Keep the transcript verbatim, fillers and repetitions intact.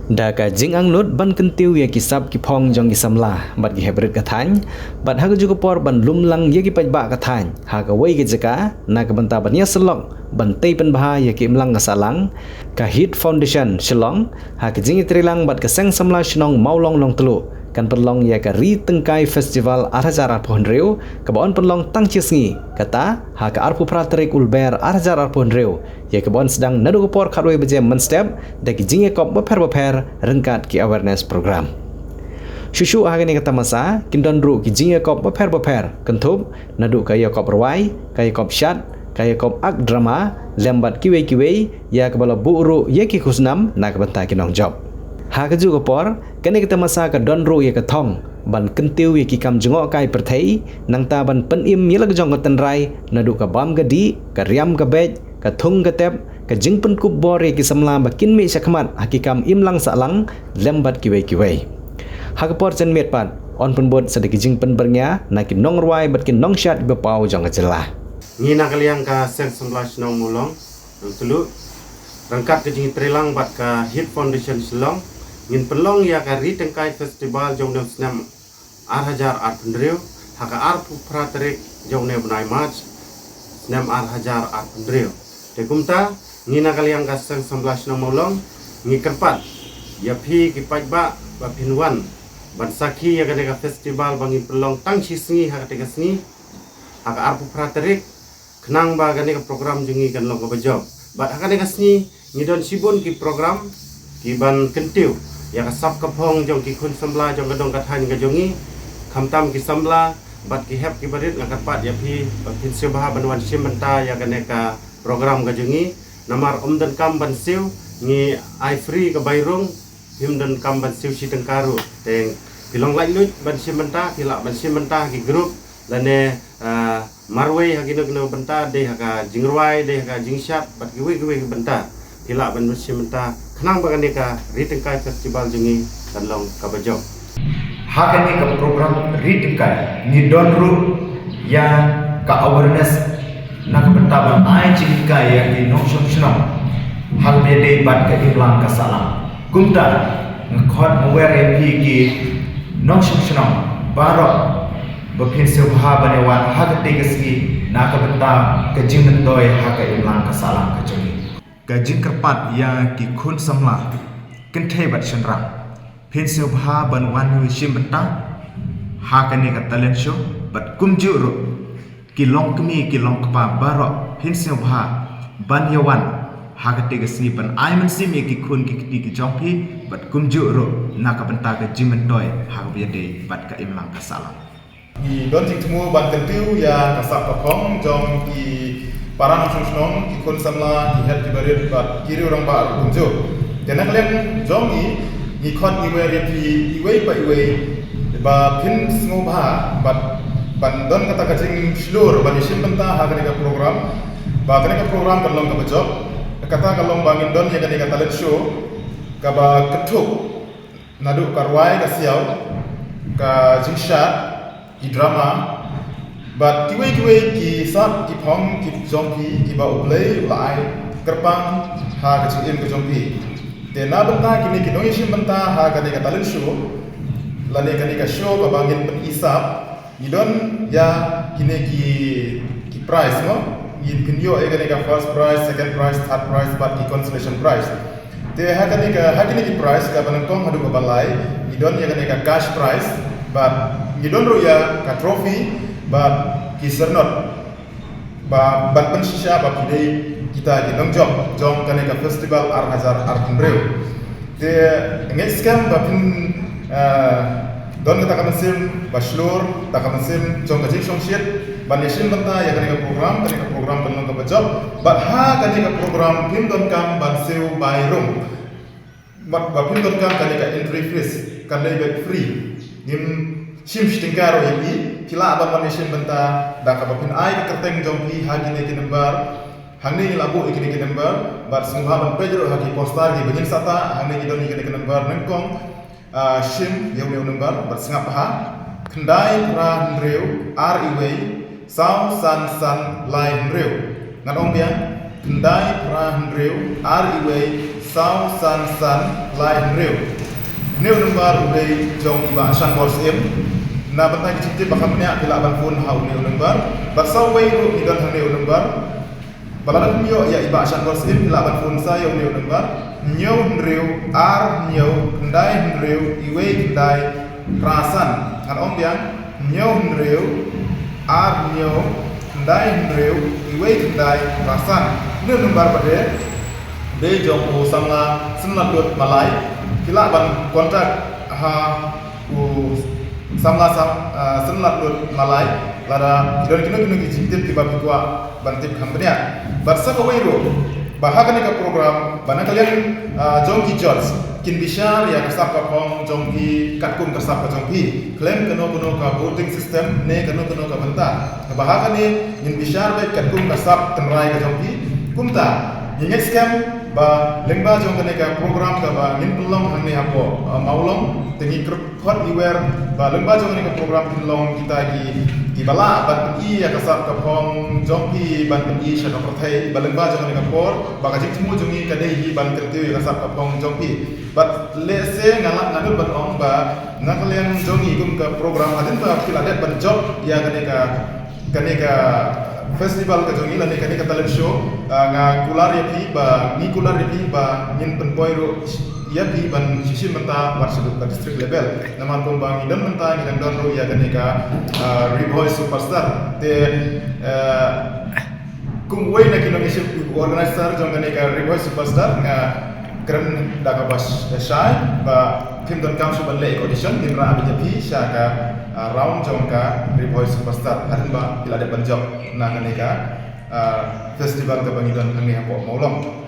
Da ka jingangnud ban kyntiew ïa ki sap ki phong jong ki samla bad ki heprit ka thaiñ, bad ha kajuh ka por ban lum lang ïa ki paidbah ka thaiñ ha kawei ka jaka, na ka bynta ban ïasyllok ban tei pynbha ïa ka imlang ka sahlang, ka Hit Foundation Shillong ha ka jingïatreilang bad ka Seng Samla Shnong Mawlong Nongtluh kan pynlong ïa ka Ri Tyngkai Festival ar hajar arphew hynriew, kaba yn pynlong tang shi sngi, kata ha ka arphew phra tarik u Lber ar hajar arphew hynriew, ïa kaba yn sdang naduh ka por khatwei baje mynstep da ki jingïakop bapher bapher ryngkat ki awareness program. Shuh shuh ha kane ka tamasa kin don ruh ki jingïakop bapher bapher, kynthup naduh ka ïakop rwai, ka ïakop shad, ka ïakop ak drama, lem bad kiwei kiwei, ïa kaba la buh ruh ïa ki khusnam na ka bynta ki nongjop. Ha kajuh ka por, kane ka tamasa ka don ruh ïa ka thong ban kyntiew ïa ki kam jngohkai pyrthei, nangta ban pynim ïa la ka jong ka tynrai, naduh ka bam ka dih, ka riam ka beit, ka thung ka tep, ka jingpynkup bor ïa ki samla ba kin mih shakhmat ha ki kam imlang sahlang, lem bad kiwei kiwei. Ha ka por janmiet pat, yn pynbud sa da ki jingpynbyrngia na ki nongrwai bad ki nongshad kiba paw jong ka jylla. Ngi na ka liang ka Seng Samla Shnong Mawlong Nongtluh, ryngkat ka jingïatreilang bad ka Hit Foundation Shillong, ngin pynlong ïa ka Ri Tyngkai Festival jong une u snem ar hajar arphew hynriew, ha ka arphew phra tarik jong une u bnai March, snem ar hajar arphew hynriew. Te kumta, ngi na ka liang ka Seng Samla Shnong Mawlong, ngi kyrpad ïa phi ki paidbah ba phin wan ban sakhi ïa kane ka festival ba ngin pynlong tang shi sngi ha kata ka sngi, ha ka arphew phra tarik, khnang ba kane ka program jong ngi kan long kaba jop. Bad ha kane ka sngi ngi don shibun ki program ki ban kyntiew ïa ka sap ka phong jong ki khun samla jong ka dong ka thaiñ ka jong ngi, khamtam ki samla bad ki hep ki barit. Nga kyrpad ïa phi ba phin sngewbha ban wan shim bynta ïa kane ka program ka jong ngi. Namar ym donkam ban siew, ngi ai free ka bai rung, phim donkam ban siew shi tyngka ruh. Te phi long laitluid ban shim bynta, phi lah ban shim bynta ha ki group lane, ah, marwei ha kino kino bynta, dei ha ka jingrwai, dei ha ka jingshad bad kiwei kiwei ki bynta. Phi lah ban shim bynta khnang ba kane ka Ri Tyngkai Festival jong ngi kan long kaba jop. Ha kane ka program Ri Tyngkai ngi don ruh ïa ka awareness na ka bynta ban ai jinghikai ïa ki nongshong shnong ha kaba ïadei bad ka imlang ka sahlang. Kumta nga khot nga wer ïa phi ki nongshong shnong baroh ba phin sngewbha ban ïawan ha katei ka sngi na ka bynta ka jingmyntoi ha ka imlang ka sahlang ka jong ngi. Ka jingkyrpad ïa ki khun samla kynthei bad shynrang, phin sngewbha ban wan ïa shim bynta ha kane ka talent show, bad kumjuh ruh ki longkmie ki longkpa baroh phin sngewbha ban ïawan ha katei ka sngi ban ai mynsiem ïa ki khun ki kti ki jong phi, bad kumjuh ruh na ka bynta ka jingmyntoi ha kaba ïadei bad ka imlang ka sahlang. Ngi don jingthmu ban kyntiew ïa ka sap ka phong jong ki para nongshong shnong, ki khun samla, ki hep ki barit bad ki riew rangbah ruh kumjuh. Te na ka liang jong ngi, ngi khot ngi wer ïa phi iwei pa iwei ba phin sngewbha bad ban don kata ka jingshlur ban ïashim bynta ha kane ka program, ba kane ka program kan long kaba jop. Kata ka long ba ngin don ïa kane ka talent show kaba kynthup naduh ka rwai ka siaw, ka jingshad, ki drama, bad kiwei kiwei ki sap ki phong ki jong phi kiba U Blei u la ai kyrpang ha ka jingim ka jong phi. Te na bynta kine ki nongïashim bynta ha kane ka talent show lane kane ka show kaba ngin pyni sap, ngi don ïa kine ki, ki prize, no? Ngin pynïoh ïa kane ka first prize, second prize, third prize bad ki consolation prize. Te ha kane ka, ha kine ki prize kaba nyngkong haduh kaba lai, ngi don ïa kane ka cash prize, bad ngi don ruh ïa ka trophy bad ki syrnod ba ban pynshisha ba phi dei kita ki nongjop jong kane ka festival ar hajar arphew hynriew. Te ngeit skhem ba phin, eh, don kata ka mynsiem ba shlur, kata ka mynsiem jong ka jingshongshit ban ïashim bynta ïa kane ka program, kane ka program kan long kaba jop. Bad ha kane ka program phim donkam ban siew bai rung. Bad ba phim donkam kane ka entry fees, kan dei beit free. Ngim shim shi tyngka ruh ïa phi, phi lah ban wan ïashim bynta da kaba phin ai ka kyrteng jong phi ha kine ki number. Hangne ngi la buh ïa kine ki number, bad sngewbha ban peit ruh ha ki poster kiba ngin sa tah, hangne ki don ïa kine ki number nyngkong, ah, shim ïa une u number, bad sngap bha, khyndai phra hynriew ar iwei, saw san san lai hynriew. Ngan ong biang, Khyndai phra hynriew ar wei saw san san lai hynriew. Hynriew number u dei jong i Bah Shanbor Syiem. Na bynta ki jingtip ba kham bniah phi lah ban phone ha u hynriew number. Bad sa uwei ruh ngi don ha u hynriew number. Ba lada phim ïoh ïa i Bah Shanbor Syiem phi lah ban phone sa ïa u hynriew number. Hynñiew hynriew ar hynñiew khyndai hynriew wei khyndai phra san. Ngan ong biang, hynñiew hynriew ar hynñiew khyndai hynriew wei khyndai phra san. Hynriew number ba dei, dei jong u samla Synlatluid Malai. Phi lah ban contact ha u samla sam, ah, Synlatluid Malai lada ki don kino kino ki jingtip kiba phi kwah ban tip kham bniah. Bad sa kawei ruh, ba ha kane ka program ba na ka liang, ah, jong ki judge kin bishar ïa ka sap ka phong jong phi katkum ka sap ka jong phi, khlem kano kano ka voting system ne kano kano ka bynta. Ba ha kane ngin bishar beit katkum ka sap tynrai ka jong phi. Kumta ngi ngeit skhem ba lyngba jong kane ka program kaba ngin pynlong hangne hapoh, ah, Mawlong, te ngi kyrpad iwer ba lyngba jong kane ka program pynlong kita ki, kiba lah ban pyni ïa ka sap ka phong jong phi ban pyni sha ka pyrthei ba lyngba jong kane ka por ba ka jingthmu jong ngi ka dei hi ban kyntiew ïa ka sap ka phong jong phi. Bad lehse nga lah, nga nud ban ong ba na ka liang jong ngi kum ka program hadien ba phi la dep ban jop ïa kane ka, kane ka festival ka jong ngi lane kane ka talent show, ah, nga kular ïa phi ba, ngi kular ïa phi ba ngin pynpoi ruh ïa phi ban shim bynta wat shaduh ka district level. Namar kumba ngi don mynta ngi dang don ruh ïa kane ka, ah, Ri Bhoi Superstar. Te, ah, kum uwei na ki nongïashim, u organizer jong kane ka Ri Bhoi Superstar, nga kren da kaba sh-, shai ba phim donkam shuh ban leh audition, ngin rah beit ïa phi sha ka, ah, round jong ka Ri Bhoi Superstar hadien ba phi la dep ban jop na kane ka, ah, festival kaba ngi don hangne hapoh Mawlong.